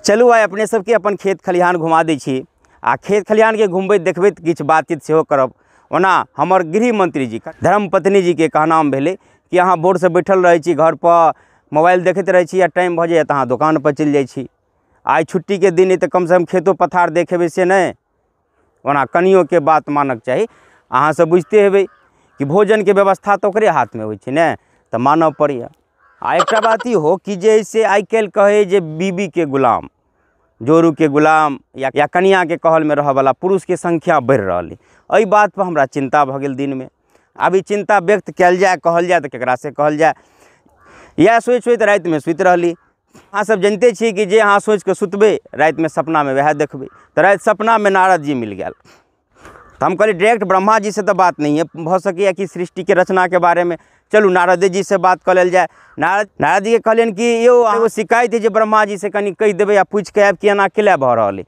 चलू आइ अपने सबके अपन खेत खलिहान घुमा दै छी आ खेत खलिहानके घुमबैत देखबैत किछु बातचीत सेहो करब। ओना हमर गृह मंत्री जी धर्मपत्नी जीके कहनाम भेलै कि अहाँ बोर्डसँ बैठल रहै छी, घरपर मोबाइल देखैत रहै छी आ टाइम भऽ जाइए तऽ अहाँ दोकानपर चलि जाइ छी। आइ छुट्टीके दिन अइ तऽ कमसँ कम खेतो पथार देखेबै से नहि। ओना कनियोके बात मानक चाही। अहाँ सब बुझिते हेबै कि भोजनके व्यवस्था तऽ ओकरे हाथमे होइ छै ने, तऽ मानऽ पड़ैए। आ एकटा बात इहो कि जे से आइ काल्हि कहै जे बीबीके गुलाम, जोरूके गुलाम या कनियाके कहलमे रहऽवला पुरुषके संख्या बढ़ि रहल अइ। एहि बातपर हमरा चिन्ता भऽ गेल दिनमे। आब ई चिन्ता व्यक्त कयल जाय, कहल जाय तऽ केकरासँ कहल जाय, इएह सोचि सोचि रातिमे सुति रहली। अहाँ सब जनिते छी कि जे अहाँ सोचिके सुतबै रातिमे सपनामे वएह देखबै। तऽ राति सपनामे नारद जी मिल गेल तऽ हम कहलियै डायरेक्ट ब्रह्मा जी से तऽ बात नहीं है, भऽ सकैए कि सृष्टिके रचनाके बारेमे, चलू नारदे जी से बात कऽ लेल जाय। नारद जीके कहलियनि कि यौ एगो शिकायत है जे ब्रह्मा जी से कनि कहि देबै आ पूछिके आयब कि एना केला भऽ रहल अइ।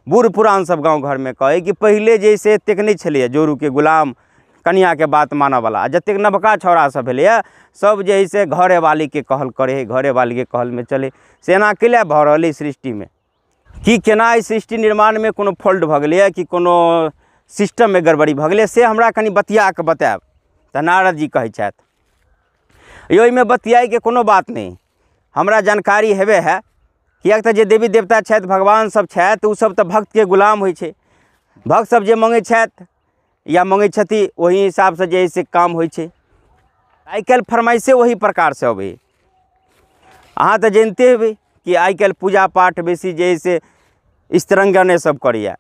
बूढ़ पुरान सब गाँव घरमे कहै कि पहिले जे से एतेक नहि छलैए जोरूके गुलाम, कनियाके बात मानऽवला। आ जतेक नवका छौड़ा सब भेलैए सब जे है से घरेवालीके कहल करै है, घरेवालीके कहलमे चलै। से एना केला भऽ रहल अइ सृष्टिमे? कि केना एहि सृष्टि निर्माणमे कोनो फॉल्ट भऽ गेलैए कि कोनो सिस्टममे गड़बड़ी भऽ गेलै, से हमरा कनि बतिया कऽ बतायब। तऽ नारद जी कहै छथि यौ एहिमे बतियाइके कोनो बात नहि, हमरा जानकारी हेबे है। किएक तऽ जे देवी देवता छथि, भगवान सब छथि, ओ सब तऽ भक्तके गुलाम होइ छै। भक्त सब जे मङ्गै छथि या मङ्गै छथि ओहि हिसाबसँ जे है से काम होइ छै। आइ काल्हि फरमाइशे ओही प्रकारसँ अबै। अहाँ तऽ जनिते हेबै कि आइ काल्हि पूजा पाठ बेसी जे है से स्त्रंगने सब करैए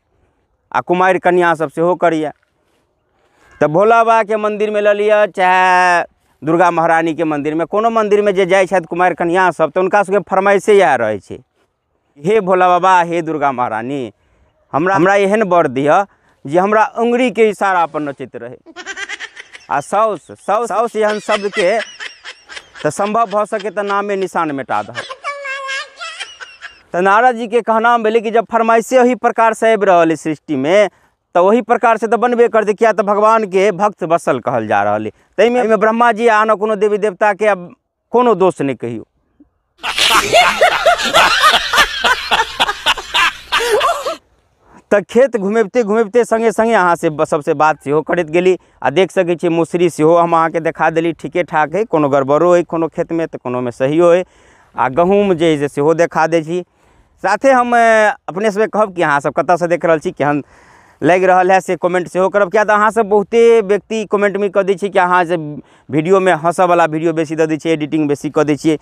आ कुमारि कन्या सब सेहो करैए। तऽ भोला बाबाके मन्दिरमे लऽ लिअ चाहे दुर्गा महारानीके मन्दिरमे, कोनो मन्दिरमे जे जाइ छथि कुमारि कन्या सब तऽ हुनका सबके फरमाइशे इएह रहै छै, हे भोला बाबा, हे दुर्गा महारानी, हमरा हमरा एहन वर दिअ जे हमरा उंगरीके इशारा पर नचैत रहै। आ साउस साउस साउस एहन शब्दके तऽ सम्भव भऽ सके तऽ नामे निशान मिटा दह। तऽ नारद जीके कहना भेलै कि जब फरमाइशे ओही प्रकारसँ आबि रहल अइ सृष्टिमे तऽ ओही प्रकारसँ तऽ बनबे करतै, किया तऽ भगवानके भक्त बसल कहल जा रहल अइ। ताहिमे एहिमे ब्रह्मा जी आ कोनो देवी देवताके आब कोनो दोष नहि कहियौ। तऽ खेत घुमेबते घुमेबते सङ्गे सङ्गे अहाँ से सबसे बात सेहो करैत गेली आ देख सकै छियै मौसरी सेहो हम अहाँके देखा देली, ठीके ठाक हइ, कोनो गड़बड़ो हइ कोनो खेतमे तऽ कोनोमे सहियो हइ। आ गहूँम जे हइ से सेहो देखा दै छी। साथे हम अपने सबके कहब कि अहाँ सब कतऽसँ देख रहल छी, केहन लागि रहल है से कमेंट सेहो करब। किया तऽ अहाँ सब बहुते व्यक्ति कमेंटमे कऽ दै छी कि अहाँ जे वीडियोमे हँसऽवला वीडियो बेसी दऽ दै छियै, एडिटिंग बेसी कऽ दै छियै।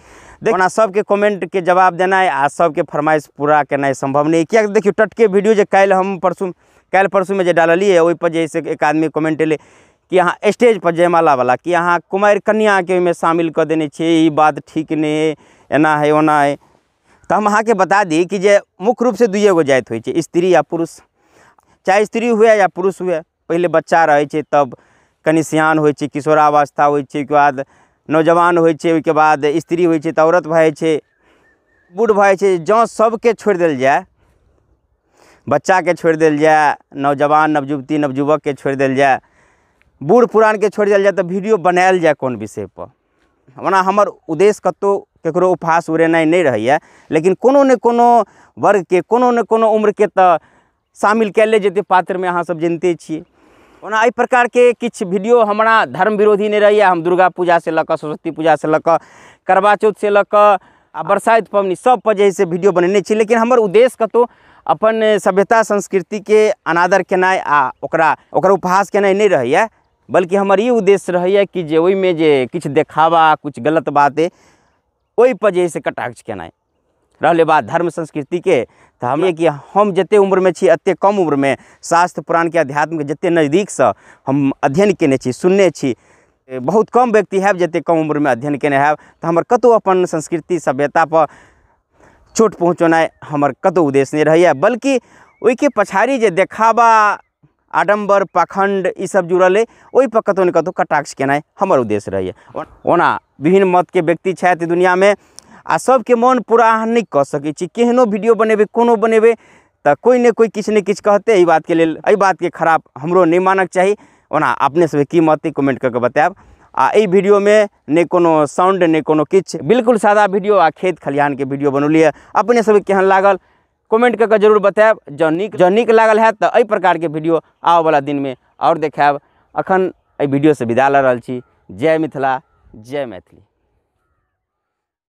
ओना सबके कमेंटके जवाब देनाइ आ सबके फरमाइश पूरा केनाइ सम्भव नहि। किएक देखियौ टटके वीडियो जे काल्हि हम काल्हि परसूमे जे डाललियै ओहिपर जे है से एक आदमी कमेंट एलै कि अहाँ स्टेज पर जयमालावला कि अहाँ कुमारि कन्याके ओहिमे शामिल कऽ देने छियै, ई बात ठीक नहि है, एना है ओना है। तऽ हम अहाँके बता दी कि जे मुख्य रूपसँ दुइए गो जाति होइ छै, स्त्री आ पुरुष। चाहे स्त्री हुए या पुरुष हुए, पहिले बच्चा रहै छै तब कनि सियान होइ छै, किशोरावस्था होइ छै, ओहिके बाद नौजवान होइ छै, ओहिके बाद स्त्री होइ छै तऽ औरत भऽ जाइ छै, बूढ़ भऽ जाइ छै। जँ सबके छोड़ि देल जाय, बच्चाके छोड़ि देल जाय, नौजवान नवयुवती नवयुवकके छोड़ि देल जाय, बूढ़ पुरानके छोड़ि देल जाय, तऽ वीडियो बनायल जाय कोन विषयपर। ओना हमर उद्देश्य कतहु ककरो उपहास उड़ेनाइ नहि रहैए, लेकिन कोनो ने कोनो वर्गके कोनो ने कोनो उम्रके तऽ शामिल कएले जेतै पात्रमे, अहाँ सब जनिते छियै। ओना एहि प्रकारके किछु वीडियो हमरा धर्म विरोधी नहि रहैए। हम दुर्गा पूजासँ लऽ कऽ सरस्वती पूजासँ लऽ कऽ करवा चौथसँ लऽ कऽ आ बरसाइत पबनी सब पर जे है से वीडियो बनेने छी। लेकिन हमर उद्देश्य कतहु अपन सभ्यता संस्कृतिके अनादर केनाइ आ ओकरा उपहास केनाइ नहि रहैए, बल्कि हमर ई उद्देश्य रहैए कि जे ओहिमे जे किछु देखावा किछु गलत बात अइ ओहिपर जे है से कटाक्ष केनाइ। रहलै बात धर्म संस्कृतिके, तऽ हम कि हम जतेक उम्रमे छी एतेक कम उम्रमे शास्त्र पुराणके अध्यात्मके जतेक नजदीकसँ हम अध्ययन केने छी, सुनने छी, बहुत कम व्यक्ति हैब जतेक कम उम्रमे अध्ययन केने हैब। तऽ हमर कतहु अपन संस्कृति सभ्यतापर चोट पहुँचेनाइ हमर कतहु उद्देश्य नहि रहैए, बल्कि ओहिके पछाड़ी जे देखावा आडम्बर पाखण्ड ई सब जुड़ल अइ ओहिपर कतहु ने कतहु कटाक्ष केनाइ हमर उद्देश्य रहैए। ओना विभिन्न मतके व्यक्ति छथि दुनिआँमे आ सबके मन पूरा अहाँ नहि कऽ सकै छी। केहनो वीडियो बनेबै कोनो बनेबै तऽ कोइ ने कोइ किछु ने किछु कहतै। एहि बातके लेल एहि बातके खराब हमरो नहि मानक चाही। ओना अपने सबके की मत अइ कमेंट कऽ के बतायब। आ एहि वीडियोमे नहि कोनो साउंड नहि कोनो किछु, बिल्कुल सादा वीडियो आ खेत खलिहानके वीडियो बनौलियै। अपने सबके केहन लागल कमेंट कऽ कऽ जरूर बतायब। जँ नीक लागल हैत तऽ एहि प्रकारके वीडियो आबऽवला दिनमे आओर देखायब। अखन एहि वीडियोसँ विदा लऽ रहल छी। जय मिथिला, जय मैथिली।